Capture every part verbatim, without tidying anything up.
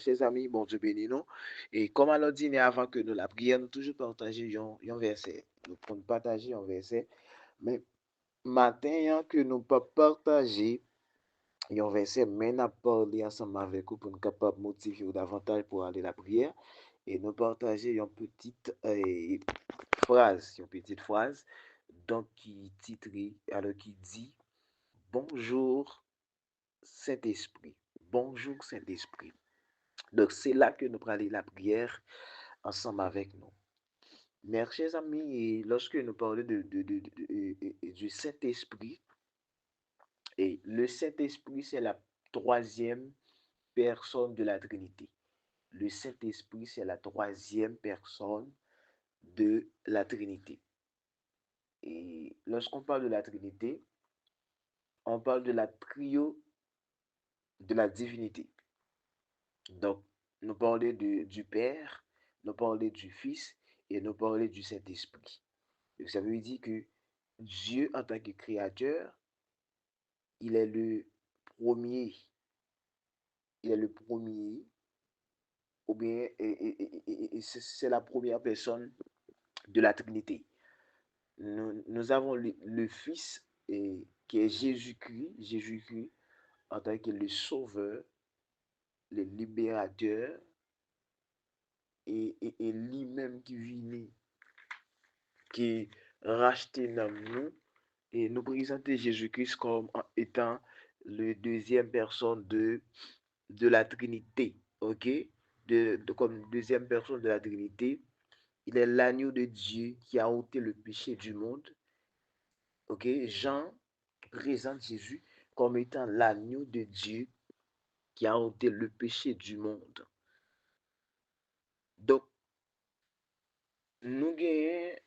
Chè zanmi, Bondye beni nou. E kòm alòdinè, avan ke nou lapriyè, nou toujou pataje yon, yon vèsè. Nou konn pataje yon vèsè, men maten an ke nou p ap pataje yon vèsè, men n ap pale ansanm avèk ou pou n kapab motive w davantaj pou ale lapriyè. E nou pataje yon pitit, eh, fraz, yon pitit fraz, donk ki titre, alò ki di, Bonjou, Sentespri. Bonjou, Sentespri. Donk, se la ke nou prale lapriyè ansanm avèk nou. Mè chè zanmi, e lòske nou pale de, de, de, de, de, e, e, e, du Saint-Esprit, et le Saint-Esprit, c'est la troisième personne de la Trinité. Le Saint-Esprit, c'est la troisième personne de la Trinité. Et lorsqu'on parle de la Trinité, on parle de la trio de la divinité. Donc, nous parlons de, du Père, nous parlons du Fils et nous parlons du Saint-Esprit. Donc, ça veut dire que Dieu, en tant que créateur, il est le premier, il est le premier, ou bien, et, et, et, et, et c'est, c'est la première personne de la Trinité. Nous, nous avons le, le Fils, et, qui est Jésus-Christ, Jésus-Christ en tant que le Sauveur, le Libérateur, e, e, e li menm ki vini, ki rachte nanm nou, e nou prezante Jezi Kris kòm étant le deuxième personne de, de la Trinité, ok? De, de, comme deuxième personne de la Trinité, il est l'agneau de Dieu qui a ôté le péché du monde. Ok? Jean présente Jésus comme étant l'agneau de Dieu qui a ôté le péché du monde. Donk, nou genyen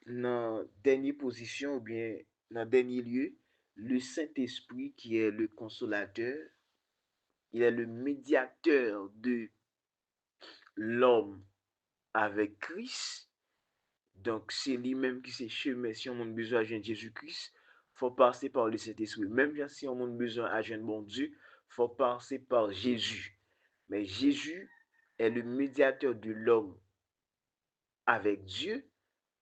nan dènye pozisyon oubyen nan dènye lye, le Saint-Esprit qui est le consolateur, il est le médiateur de l'homme avec Christ. Donk, se li menm ki se chemen. Si yon moun bezwen al jwenn Jezi Kris, fò pase pa le Sentespri. Menm jan si yon moun bezwen al jwenn Bondye, fò pase pa Jezi. Men Jezi est le médiateur de l'homme avec Dieu,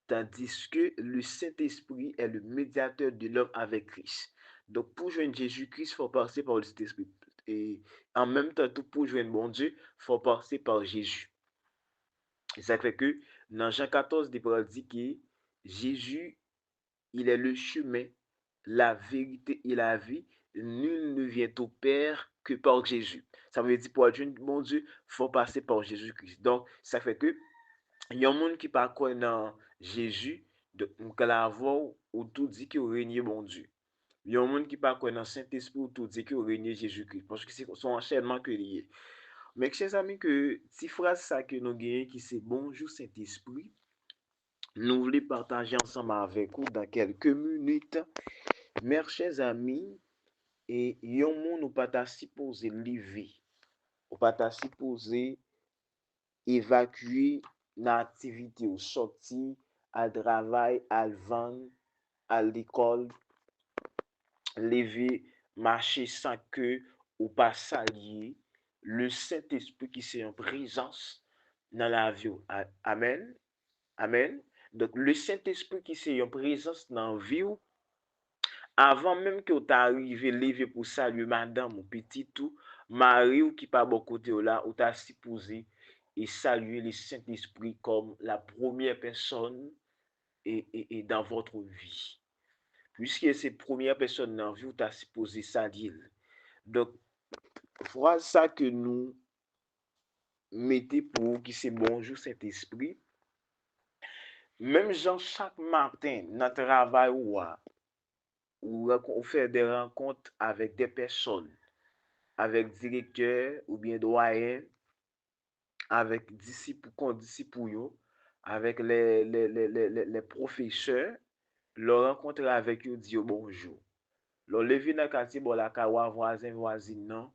tandis que le Saint-Esprit est le médiateur de l'homme avec Christ. Donk, pou jwenn Jezi Kris, fò pase pa le Sentespri. E an menm tan tou, pou jwenn Bondye, fò pase pa Jezi. E sa k fè ke nan Jan katòz, li pral di ke Jezi, il est le chemin, la vérité et la vie. Nul ne vient au Père que par Jésus. Sa vle di pou al jwenn Bondye, fò pase pa Jezi Kris. Donk, sa fè ke yon moun ki pa kwè nan Jezi, donk, m ka la avè w, ou tou di ke w renye Bondye. Yon moun ki pa kwè nan Sentespri, ou tou di ke w renye Jezi Kris. Paske se, se yon anchènman ke li ye. Men, chè zanmi, ke ti fraz sa ke nou genyen ki se Bonjou Sentespri, nou vle pataje ansanm avèk ou dan kèlke minit. Mè chè zanmi, e yon moun ou pa ta sipoze leve. Ou pa ta sipoze evakye nan aktivite ou, sòti, al travay, al vann, al lekòl, leve, mache san ke ou pa salye le Sentespri ki se yon prezans nan lavi w. A-, amèn. Amèn. Donk, le Sentespri ki se yon prezans nan vi w, avan menm ke w ta rive leve pou salye madanm ou, pitit ou, mari w ki pa bò kote w la, ou ta sipoze e salye le Sentespri kòm la première personne et, et, et dans votre vie. Puiske se premyè pèsòn nan vi w, ta sipoze salye l. Donk, fraz sa ke nou mete pou ou ki se Bonjou Sentespri, menm jan chak maten nan travay ou a, ou rankon-, ou fè de rankont avèk de pèsòn, avèk direktè oubyen dwayen, avèk disip ou kondisip ou yo, avèk lè, lè, lè, lè, lè, lè pwofesè, lè w rankontre avèk yo, di yo bonjou. Lè w leve nan katye bò lakay ou a, vwazen, vwazin nan,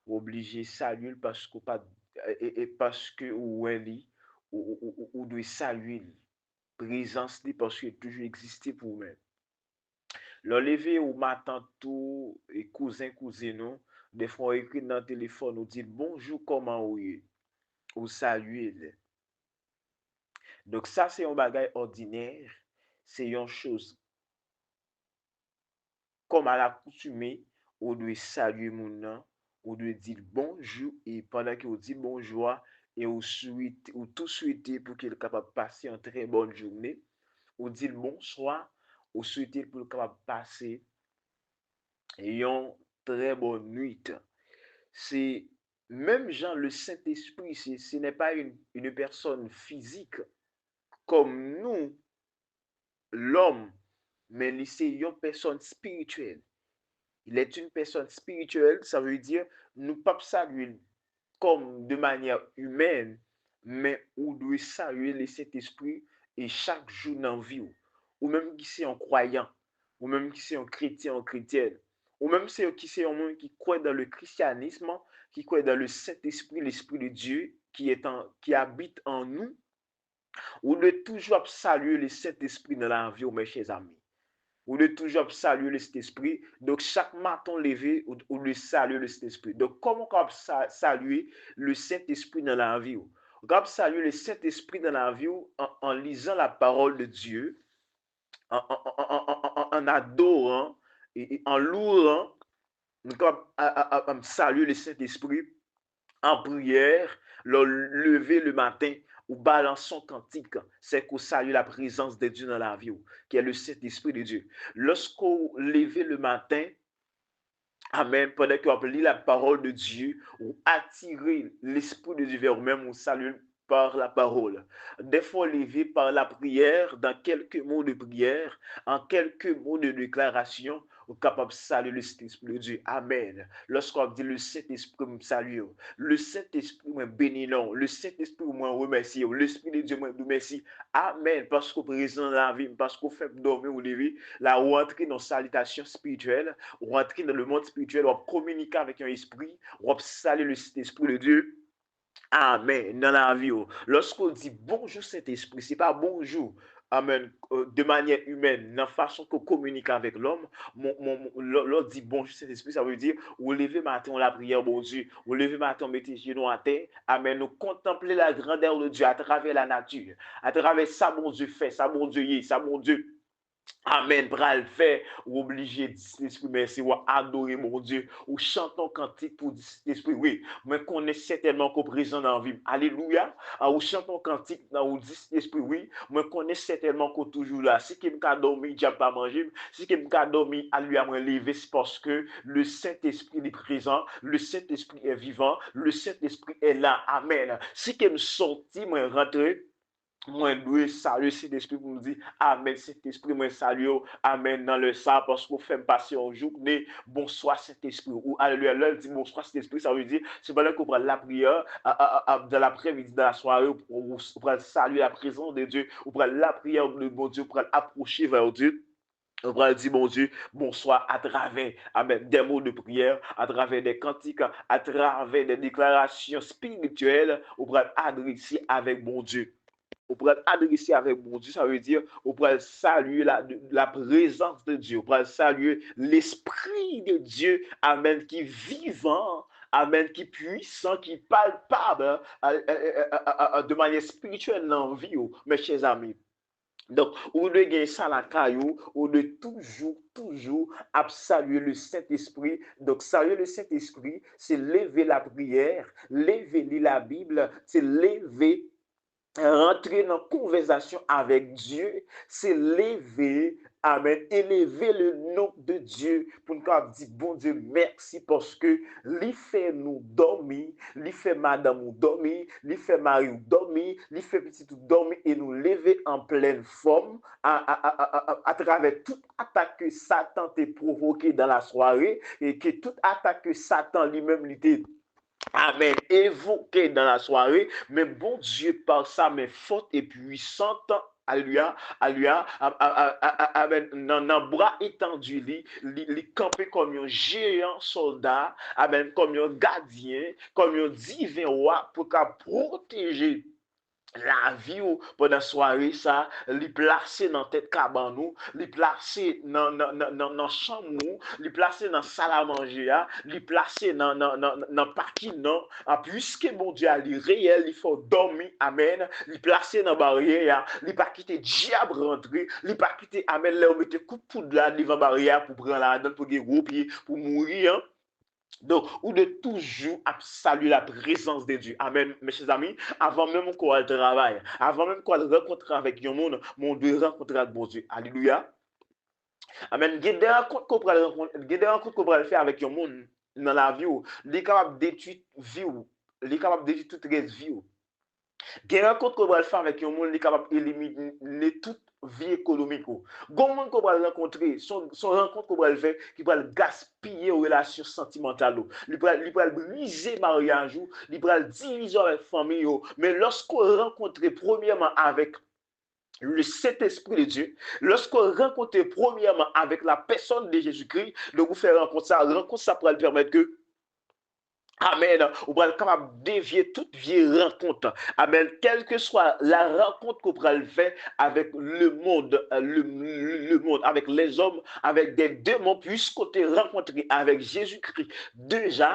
ou oblije salye l paske w pa, e, e, e paske ou wè li, ou, ou, ou, ou, ou dwe salye l. Prezans li paske l toujou egziste pou ou menm. Lè w leve, ou matant ou, e kouzen, kouzin ou, Defwa w ekri nan telefòn, ou di l bonjou, kòman ou ye? Ou salye l. Donk sa se yon bagay òdinè, se yon choz kòm alakoutime, ou dwe salye moun nan, ou dwe di l bonjou, e pandan ke w di bonjou a, e ou swete, ou tou swete pou ke l kapab pase yon trè bòn jounen, ou di l bonswa, ou swete l pou l kapab pase yon trè bòn nwit. Se menm jan le Sentespri, se, ce n'est pas une, une personne physique comme nous, l'homme, men li se yon pèsòn espirityèl. Il est une personne spirituelle, sa vle di nou p ap salye l kòm de manyè imèn, men ou dwe salye le Sentespri e chak jou nan vi w. Ou menm ki se yon kwayan, ou menm ki se yon kretyen, yon kretyèn, ou menm se, ki se yon moun ki kwè dans le christianisme, ki kwè dans le Saint-Esprit, l'Esprit de Dieu qui est en, qui habite en nous, ou dwe toujou ap salye le Sentespri nan lavi w, mes chers amis. Ou dwe toujou ap salye le Sentespri. Donk, chak maten w leve, ou, ou dwe salye le Sentespri. Donk, kòman w kapab sa, salye le Sentespri nan lavi w? Ou kapab salye le Sentespri nan lavi w an, an lizan la parole de Dieu, an, an, an adoran, e, e an louran, nou kapab a, a, a, a, salye le Sentespri an priyè, lè w leve le maten, ou balanse yon kantik, se ke w salye la prezans de Dye nan lavi w, ki è le Sentespri de Dye. Lòske w leve le maten, amèn, pandan ke w ap li la parole de Dieu, ou atire Lespri de Dye vè ou menm, ou salye l par la parole. Dèfwa w leve par la prière, dans quelques mots de prière, en quelques mots de déclaration, ou kapab salye le Sentespri de Dye. Amèn. Lòske w ap di, le Sentespri, m salye w. Le Sentespri, mwen beni non w. Le Sentespri, mwen remèsye w. Lespri de Dye, mwen di w mèsi. Amèn. Paske w prezan nan lavi m, paske w fè m dòmi, ou leve. La, ou antre nan salitasyon espirityèl, ou antre nan le mond espirityèl, w ap kominike avèk yon espri, w ap salye le Sentespri de Dye. Amèn. Nan lavi w. Lòske w di bonjou Sentespri, se pa bonjou, amèn, euh, de manyè imèn, nan fason ke w kominike avèk lòm, mon, mon, mon, lè, lè w di bonjou Sentespri, sa vle di, ou leve maten, w lapriyè, Bondye, ou leve maten, w mete jenou atè, amèn, ou kontanple la grandeur de Dieu à travers la nature, à travers sa Bondye fè, sa Bondye ye, sa Bondye Amèn. Pral fè, ou oblije di Sentespri mèsi, w adore Bondye, ou chante yon kantik pou di Sentespri, wi, mwen konnen sètènman ke w prezan nan vi m. Alelouya. A, ou chante yon kantik, nan ou di Sentespri, wi, mwen konnen sètènman ke w toujou la. Si ke m ka dòmi, dyab pa manje m. Si ke m ka dòmi, alelouya, mwen leve, se paske le Sentespri li prezan, le Sentespri est vivant, le Sentespri est là. Amèn. Si ke m sòti, mwen rantre, mwen dwe salye Sentespri pou m di, amèn, Sentespri, mwen salye w, amèn, nan lè sa a, paske w fè m pase yon jounen, bonswa, Sentespri. Ou, alelouya, lè l di, bonswa, Sentespri, sa vle di, se pandan ke w pral lapriyè, a, a, a, a, dans l'après-midi, dans la soirée, ou, ou, ou pral salye la prezans de Dye, ou pral lapriyè de Bondye, ou pral apwoche vè Dye. Ou pral di Bondye bonswa atravè, amèn, des mots de prière, atravè des cantiques, atravè des déclarations spirituelles, ou pral adrese avèk Bondye. Ou pral adrese avèk Bondye, sa vle di, ou pral salye la, la présence de Dieu, ou pral salye l'Esprit de Dieu, amèn, ki vivan, amèn, ki pwisan, ki palpab, a, a, a, a, a, a, de manyè espirityèl nan vi w, mes chers amis. Donk, ou dwe gen sa lakay ou, ou dwe toujou, toujou ap salye le Sentespri. Donk, salye le Sentespri, se leve lapriyè, leve li Labib, se leve rantre nan konvèsasyon avèk Dye, se leve, amèn, eleve le non de Dye pou n kapab di Bondye mèsi paske li fè nou dòmi, li fè madanm ou dòmi, li fè mari w dòmi, li fè pitit ou dòmi e nou leve an plèn fòm a, a, a, a, a, atravè tout atak ke Satan te pwovoke dans la soirée e ke tout atak ke Satan li menm li te, amèn, evoke dans la soirée, men Bondye par sa main forte et puissante, alelouya, alelouya, a, a, a, a, a, amèn, nan, nan bra etandi li, li, li kanpe kòm yon jeyan sòlda, amèn, kòm yon gadyen, kòm yon diven wa pou ka pwoteje lavi w pandan sware sa, li plase nan tèt kabann ou, li plase nan, nan, nan, nan, nan chanm ou, li plase nan salamanje a, li plase nan, nan, nan, nan pakin nan. A, piske Bondye a, li reyèl, li fè w dòmi, amèn, li plase nan baryè a, li pa kite dyab rantre, li pa kite, amèn, lè yo mete kout poud la devan baryè a pou pran ladan, pou gen gwo pye, pou mouri an. Donk, ou dwe toujou ap salye la prezans de Dye. Amèn. Mes chers amis, avan menm ou ko al travay, avan menm ko al rankontre avèk yon moun, men ou dwe rankontre ak Bondye. Alelouya. Amèn. Gen de rankont ke w pral rankont, gen de rankont ke w pral fè avèk yon moun nan lavi w. Li kapab detwi vi w. Li kapab detwi tout rès vi w. Gen rankont ke w pral fè avèk yon moun, li kapab elimine tout vi ekonomik ou. Gon moun ke w pral rankontre, se yon, se yon rankont ke w pral fè ki pral gaspiye relasyon santimantal ou. Li pral, li pral brize maryaj ou, li pral divize w avèk fanmi ou. Men lòske w rankontre premyèman avèk le Saint-Esprit de Dieu, lòske w rankontre premyèman avèk la personne de Jésus-Christ, donk ou fè rankont sa, rankont sa pral pèmèt ke Amèn. Ou pral kapab devye tout vye rankont. Amèn. Kèlkeswa la rankont ke w pral fè avèk le monde, euh, le, le, le monde, avec les hommes, avec des démons, puisque ou te rankontre avèk Jezikri deja,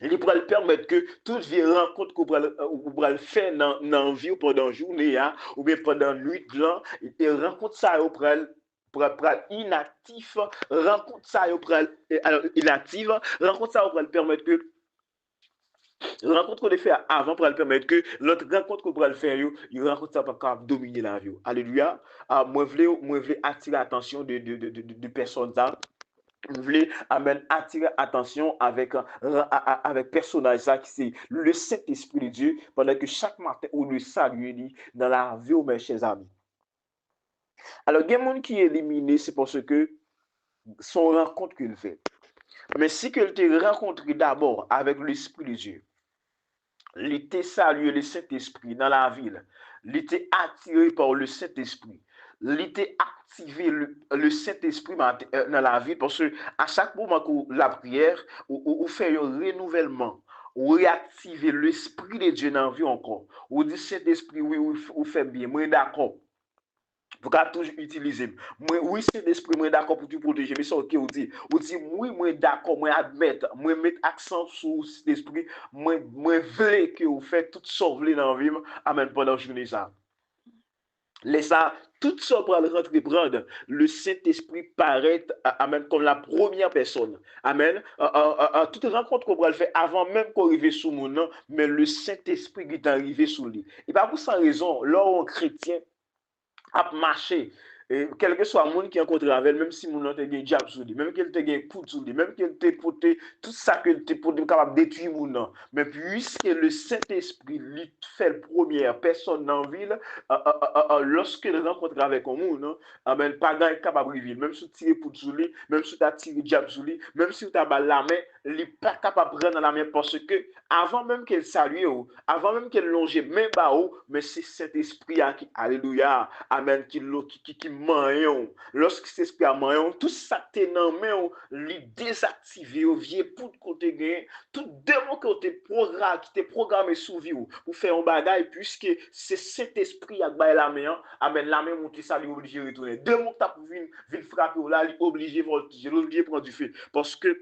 li pral pèmèt ke tout vye rankont ke w pral, euh, ou pral fè nan, nan vi w pandan jounen an, oubyen pandan nwit lan, e rankont sa yo pral pral, pral inaktif, rankont sa yo pral, eh, alors, inaktif, rankont sa yo pral pèmèt ke rankont ke w te fè avan pral pèmèt ke lòt rankont ke w pral fè yo, rankont sa pral kapab domine lavi w. Alelouya. Ah, mwen vle, mwen vle atire atansyon de, de, de, de, de, de pèsòn sa. Mwen vle, amèn, atire atansyon avèk, euh, a, a, avèk pèsonaj sa ki se le Saint-Esprit de Dieu, pandan ke chak maten ou dwe salye li nan lavi w, mes chers amis. Alò, gen moun ki elimine, se paske se yon rankont ke l fè. Men si ke l te rankontre dabò avèk Lespri de Dye, li te salye le Sentespri nan lavi l, li te atire pa le Sentespri, li te aktive le, le Sentespri maten, euh, nan lavi l, paske a chak moman ke w lapriyè, ou, ou, ou fè yon renouvèlman, ou reaktive Lespri de Dye nan vi w ankò. Ou di, Sentespri, wi, ou, ou fè m byen, mwen dakò. Pou ka toujou itilize m. Mwen, wi, Sentespri, mwen dakò pou toujou pwoteje m. E sa w ke w di? Ou di, wi, mwen dakò, mwen admèt, mwen met aksan sou Sentespri, mwen, mwen vle ke w fè tout sa w vle nan vi m. Amèn, pandan jounen sa. Lè sa, tout sa w pral rantre pran, le Sentespri parèt, a-, amèn, kòm la premyè pèsòn. Amèn. An, an, an, an, tout rankont ke w pral fè avan menm ke w rive sou moun nan, men le Sentespri gentan rive sou li. E pa pou san rezon, lè w yon kretyen, ap mache, e, kèlkeswa moun ki rankontre avè l, menm si moun nan te gen dyab sou li, menm ke l te gen poud sou li, menm ke l te pote tout sa ke l te pote pou kapab detwi moun nan. Men piske le Sentespri, li fè l premyè pèsòn nan vi l, a, a, a, a, a, lòske l rankontre avèk yon moun, amèn, pa gen anyen ki kapab rive l. Menm si w tire poud sou li, menm si w ta tire dyab sou li, menm si w ta ba l lamen, li pa kapab pran nan lamen paske avan menm ke l salye w, avan menm ke l lonje men ba w, men se Sentespri a ki, alelouya, amèn, ki lo-, ki, ki, ki manyen w. Lòske Sentespri a manyen w, tout sa k te nan men w, li dezaktive yo, vye poud ke w te genyen, tout demon ke w te pwogra-, ki te pwograme sou vi w pou fè yon bagay, piske se Sentespri a k bay lamen an, amèn, lamen moute sa, li oblije retounen. Demon k t ap vin, vin frape w la, li oblije vòltije, li oblije pran dife, paske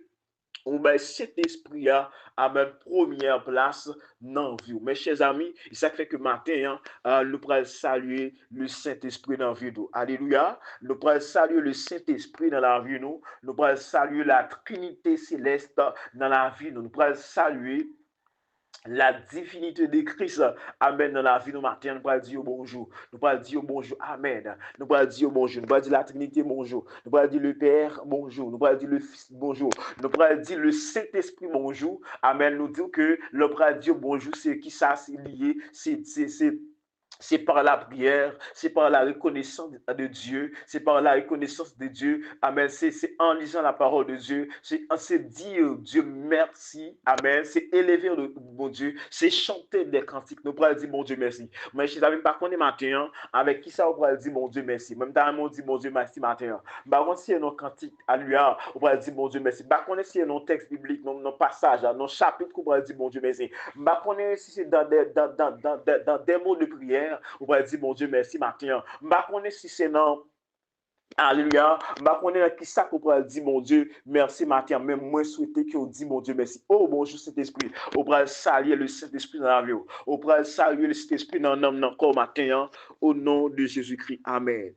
ou bay Sentespri a, amèn, premyè plas nan vi w. Mes chers amis, e sa k fè ke maten an, a, nou pral salye le Sentespri nan vi nou. Alelouya. Nou pral salye le Sentespri nan lavi nou. Nou pral salye la Trinité céleste nan lavi nou. Nou pral salye la divinité de Christ, amèn, nan lavi nou maten an. Nou pral di yo bonjou. Nou pral di yo bonjou. Amèn. Nou pral di yo bonjou. Nou pral di la Trinité bonjou. Nou pral di le Père bonjou. Nou pral di le Fils bonjou. Nou pral di le Sentespri bonjou. Amèn. Nou di ke lè w pral di yo bonjou, se ki sa se li ye? Se, se, se C'est par la prière, c'est par la reconnaissance de Dieu, c'est par la reconnaissance de Dieu. Amen. C'est c'est en lisant la parole de Dieu, c'est c'est dire Dieu merci. Amen. C'est élever le Bon Dieu, c'est chanter des cantiques. Nou pral di Bondye mèsi. Mwen chita, m pa konnen maten an avèk kisa ou pral di Bondye mèsi. Mwen m ta renmen di Bondye mèsi maten an. M pa konn si se nan kantik, aleluya, ou pral di Bondye mèsi. M pa konnen si se nan tèks biblik, nan nan pasaj la, nan chapit ke ou pral di Bondye mèsi. M pa konnen si se dans des dans dans dans dans dans des mots de prière ou pral di Bondye mèsi maten an. M pa konnen si se nan Aleluya. M pa konnen nan kisa ke ou pral di Bondye mèsi maten an, men mwen swete ke ou di Bondye mèsi. Oh, bonjou Sentespri. Ou pral salye le Sentespri nan lavi w. Ou pral salye le Sentespri nan nanm nan kò w maten an, o non de Jezikri. Amen.